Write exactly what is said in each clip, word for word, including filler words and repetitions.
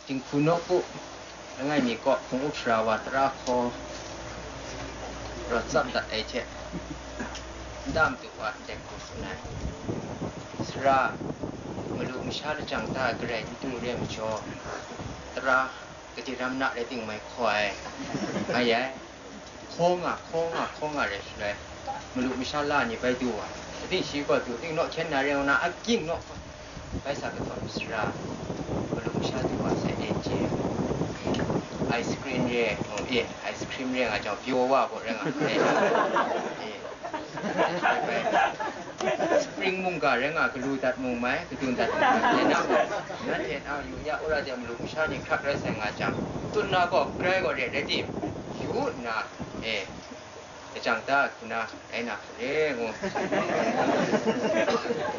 Jinghku nawku langai mi kaw hpung up sara wa tara hkaw rawt tsap dat ai hte, nta matu wa ndai hku tsun ai. Sara, malu masha lajang hta garai n du re ai majaw, tara kadi ram na rai timung mai hkaw ai, mai ai. Hkaw nga, hkaw nga, hkaw nga re shaloi, malu masha la ni bai du wa, ating shi gaw du, ating naw hkyen na re ngu na, aking naw bai sa kahtawt sara, malu masha du wa sai e chye. Ice cream re, oh, e, ice cream re nga jang, pyaw wa gaw re nga, e, e. Spring mungga rai nga, galu dat mung mai, gadun dat mung mai, dai na mung, nanhte na yu ya, wora de malu masha ni hkrak rai sai nga jang, tsun na gaw, grai gaw re, rai tim? Yu nna, e, lajang ta hku na rai na hku re ngu.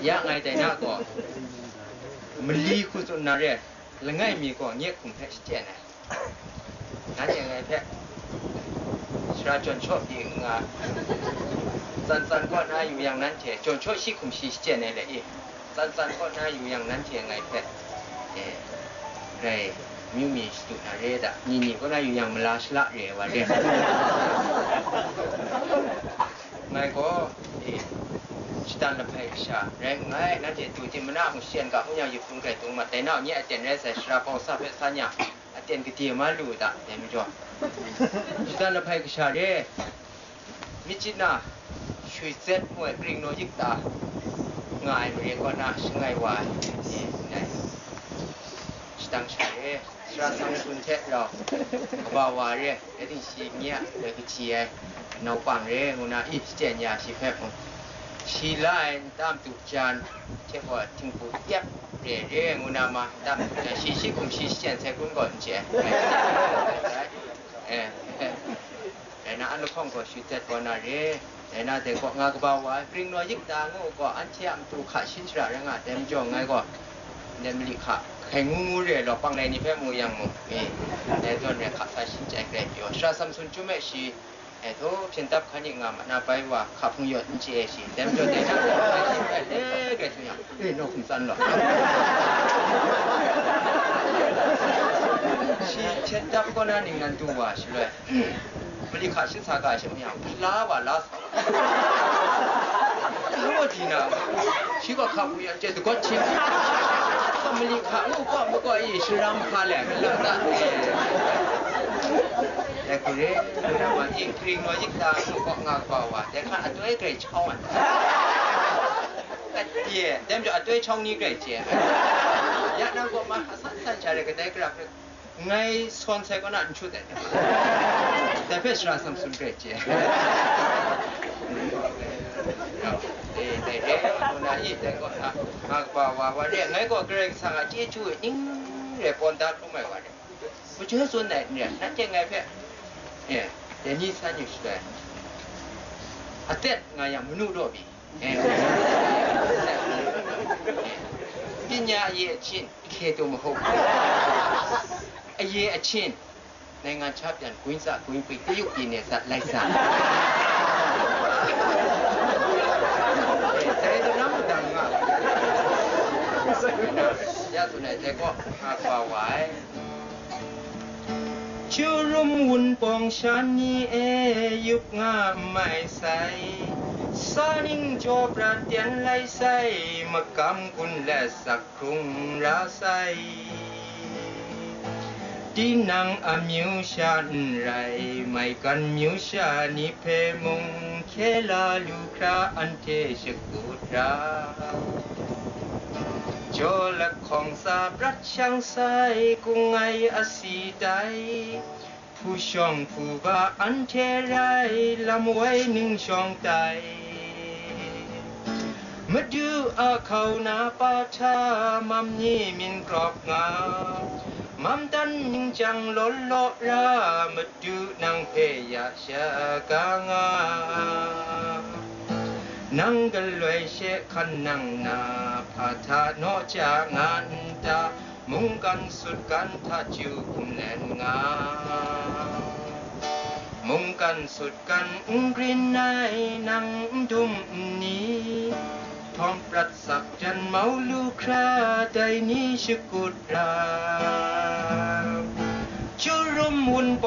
Ya ngai dai na gaw, mali hku tsun na re, langai mi gaw nye hkum hpe shachyen ai. Nanhte ngai hpe sara jawn shaw pyi n nga, tsan tsan kaw na yu yang, nanhte jawn shaw shi hkum shi shachyen ai le i? Tsan tsan kaw na yu yang, nanhte ngai hpe, e, grai amyu mi shadu na re da, ni ni kaw na yu yang, mala shala re ai wa re. Ngai gaw, e, shatan lahpai kasha rai nngai, nanhte du tim mana mung shachyen ga, ngu yang, yip hpung grai dung mat, dai nau nye aten rai sai, sara bau sa hpe san yang, aten gade ma lu u da, dai majaw, shatan lahpai kasha re, myit chyeju na, shui zet ngu ai, karing naw yik ta nga ai mare kaw na shangai wa ai, e, ndai shadang sha re, sara Samsun hte rau kaba wa re, rai timung shi nye a loi kaji ai naupang re ngu na, i shachyen ya shi hpe mung, shi la ai nta matu jan hte gaw htingbu yep re re ngu na ma, nta matu jan shi shi hkum shi shachyen sai kun gaw n chye ai. E, dai na, an lahkawng gaw shui zet kaw na re, dai na, dai kaw nga kaba wa ai, karing naw yik ta ngu gaw, anhte a matu hka shin shara rai nga ai, dai majaw ngai gaw, ndai mali hka hkai ngu ngu re law, panglai ni hpe mu yang mung, e, dai zawn re hka sa shin chyai grai pyaw, sara Samsun chyum e shi, e, htaw hpyen dap hkan ning nga ma na, bai wa hka hpung yawt n chye ai shi, dai majaw dai na, e, grai tsun yang, e, nawk hkum tsan law. Shi hpyen dap kaw na ningnan du wa shaloi, mali hka shin sa ga ai sha mung yang, hpala wa la sa. Ngu di na, shi gaw hka hpung yawt chye dagawt hpyi, mali hka ngu kaw maw kaw i, sharam hpa le, malang ta e. Dai hku re, ngu na ma, i, karing naw yik ta ngu kaw nga kaba wa, dai hkan atoi grai chawng ai. Kat ye, dai majaw atoi chawng ni grai chye ai. Ya nang kaw ma, asan san sha re, kadai gara hpe ngai sawn sai kaw na n shut ai. Dai hpe sara Samsun grai chye ai. E, dai re, ngu na i, dai kaw na, nga kaba wa, wa re, ngai gaw Karai Kasang a chyeju e ning re pawn da hkrum ai wa re. Majoi tsun ai n re, nanhte ngai hpe, e, dai ni san yu shaloi, atet nga yang manu daw pyi, e, pyi, ပညာအရည်အချင်း ခေတုမဟုတ်ဘူး။ အရည်အချင်း နိုင်ငံခြားပြန်ကွင်းစကွင်းပိတ် တရုတ်ပြည်နယ်စပ်လိုက်စမ်း။ အဲ ဒါကနမ်းမတန်က ရသူနဲ့တဲကောက်ခါကွာဝိုင်။ ကျူရုံးဝန်ပေါင်းရှာနေအဲရုပ်ငါမိုက်ဆိုင်စာရင်းကြောပြတ်ပြန်လိုက်ဆိုင်မကမ်ကွန်လက်စ hkrung ra sai. Tinang amyu sha n rai, maigan myu sha ni hpe mung, hkye la lu hkra anhte shakut ra. Jaw lahkawng tsa prat shang sai, kung ai asi tai. Hpu shawng hpu ba anhte rai, lam woi ning shawng tai. Madu a hkau na pa hta mam ni myin krawk nga, mam tan ning chyang law law ra, Madu nang hpe ya shaga nga. Nang galoi she hkan nang na, hpa hta naw ja nga n ta? Mungkan sutgan hta chyu hkum len nga. Mungkan sutgan n grin ai nang n dum nni, htawng prat sak jan mau lu hkra dai ni shakut ra.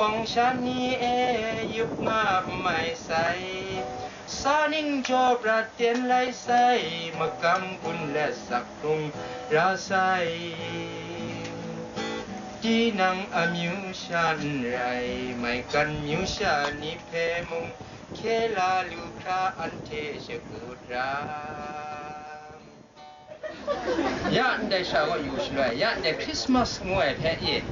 Hpawng sha ni e yup nga n mai sai, sa ning jaw prat ten lai sai, makam gun let sak hkrung ra sai. Tinang amyu sha n rai, maigan myu sha ni hpe mung hkye la lu hkra anhte shakut ra. Ya ndai sha gaw yu shaloi, ya ndai Christmas ngu ai hpe e,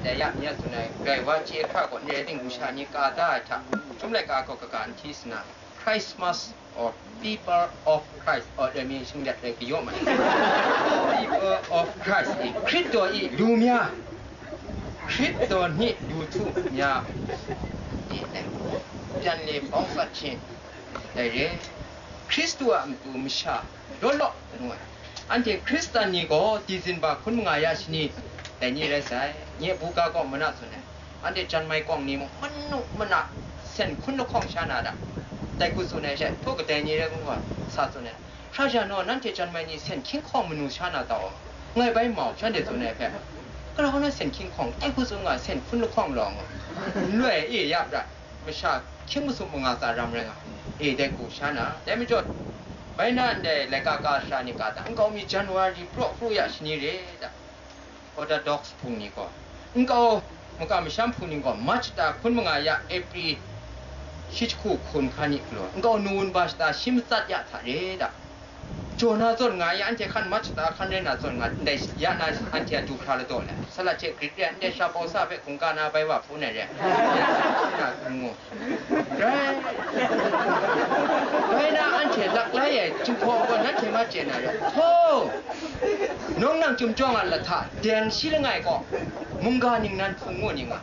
dai ya mi a tsun ai, grai wa chye hkra gaw, ndai ting sha ni ka da ai hta, Chyum laika gaw kaga n hti sa na, Christmas or People of Christ, or dai mi shing dat rai kayaw mai. People of Christ, i Hkristo i lu mya, Hkristo ni lu htu mya, i dai, pyan le bawng sat hte, dai re, Hkristu a matu masha law law ngu ai. Anhte Hkristan ni gaw Disemba hkun manga ya shani, dai ni rai sai, nye buga gaw mana tsun ai. Anhte jan mai kawng ni mung manu mana sen hkun lahkawng sha na da, dai hku tsun ai she, htaw kadai ni rai ngu ai, sa tsun ai. Hkra ja naw, nanhte jan mai ni sen hkying hkawng manu sha na tau, ngai bai mau, shanhte tsun ai hpe, grau na sen hkying hkawng, dai hku tsun nga, sen hkun lahkawng lawng, n loi e ya prat. Masha hkying masum manga tsa ram rai nga, e dai hku sha na, dai majaw, bai na ndai laika ka sara ni ka ta, nkau mi January praw kru ya shani re da, Orthodox hpung ni gaw, nkau makam masham hpung ni gaw, March shata hkun manga ya April shi jahku hkun hkan ni galaw, nkau nu wunba shata shi matsat ya hta re da. Jaw na zawn nga i, anhte hkan March shata hkan rai na zawn nga, ndai ya na anhte a du hkra ladaw le, salat hte grit re, ndai sha pawsa hpe hkungga na bai wa hpun ai re, na ngu. Rai. Rai na, anhte lak lai ai Jinghpaw gaw nanhte ma chye na re. Ho! Nawng nang Chyum Jawng a lahta, deng shi langai gaw, mungga ningnan hpung ngu ning a,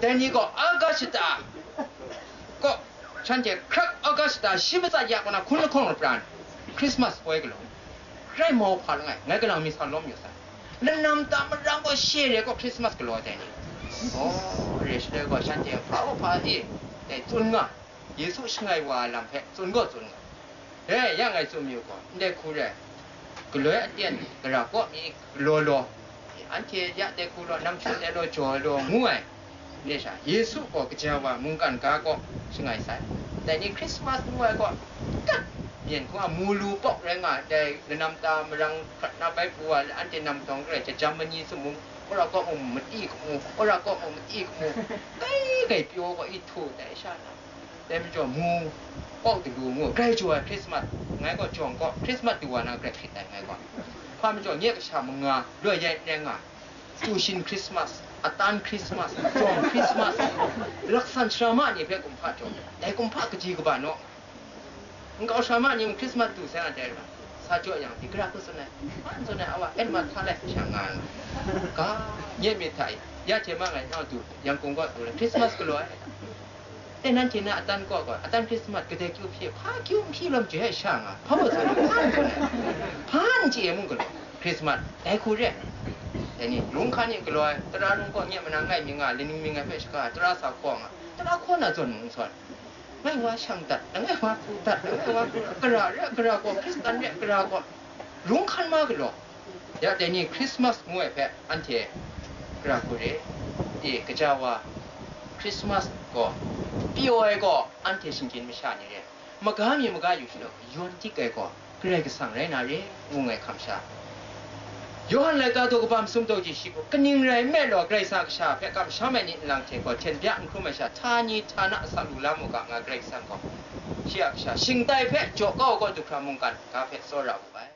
dai ni gaw August shata gaw, shanhte hkrak August shata shi matsat ya kaw na hkun lahkawng lapran, Christmas poi galaw, rai mau hpa langai, ngai galang mi sa lawm yu sai. Lanam ta marang gaw she re gaw Christmas galaw ai dai ni. Oh, re shaloi gaw shanhte hpa gaw hpa e, dai tsun nga, Yesu shangai wa ai lam hpe tsun gaw tsun nga. Dai yang ngai tsun mayu gaw, ndai hku rai, galoi aten gara kaw mi galaw law, anhte ya dai hku law, namshu dai law, jaw ai law ngu ai, dai sha, Yesu gaw kaja wa mungkan ga kaw shangai sai. Dai ni Christmas ngu ai gaw, kat myen hku a mu lu pawk rai nga, dai lanam ta marang hkrat na bai pru wa, anhte namtawng garai jajam mani sumung, wora kaw mung mati hkamu, wora kaw mung mati hkamu, kai kai pyaw gaw i htu dai sha na. Dai majaw, mu, kawk dalu ngu, grai jaw ai Christmas, ngai gaw jawng gaw, Christmas du wa na grai hkrit ai ngai gaw. Hpa majaw, nye kasha manga, loi yai n rai nga, Tushin Christmas, Atan Christmas, Jawng Christmas, laksan sharama ni hpe kumhpa jaw, dai kumhpa kaji kaba naw. Nkau sharama ni mung Christmas du sai nga dai ra, sa jaw yang, di gara hku tsun ai, hpa n tsun ai, awa, en mat hta lai, sha nga ai. Ga, nye myit hta e, ya hte ma ngai nau du, Yangon kaw du ai, Christmas galaw ai. Dai nanhte na Atan kaw gaw, Atan Christmas kadai kyu hpyi, hpa kyu n hpyi lawm joi ai sha nga, hpa baw tsun ai, hpa n tsun ai, hpa n chye ai mung galaw, Christmas, dai hku re ai. Dai ni, lung hkan e galaw ai, tara lung kaw nye manang ngai mi nga, laning mi ngai hpe shaga, tara sa hkaw nga, tara hkaw na zawn mung n sawn. Ngai wa shang dat, langai wa hku dat, langai wa hku dat, gara re, gara gaw, Hkristan re, gara gaw, lung hkan ma galaw. Ya dai ni Christmas ngu ai hpe anhte gara hku re, e, kaja wa Christmas gaw, pyaw ai gaw anhte shinggyim masha ni re, maga mi maga yu shaloi, yawn dik ai gaw Karai Kasang rai na re, ngu ai hkam sha. Yawhan laika daw kaba masum daw ji shi gaw, kaning rai nme law, Karai Kasang a kasha hpe kamsham ai ni nlang hte gaw, hten bya n hkrum ai sha, htani htana asak lu la mu ga, nga Karai Kasang gaw, shi a kasha shingtai hpe jaw kau ai kaw du hkra mungkan ga hpe tsawra wu ai.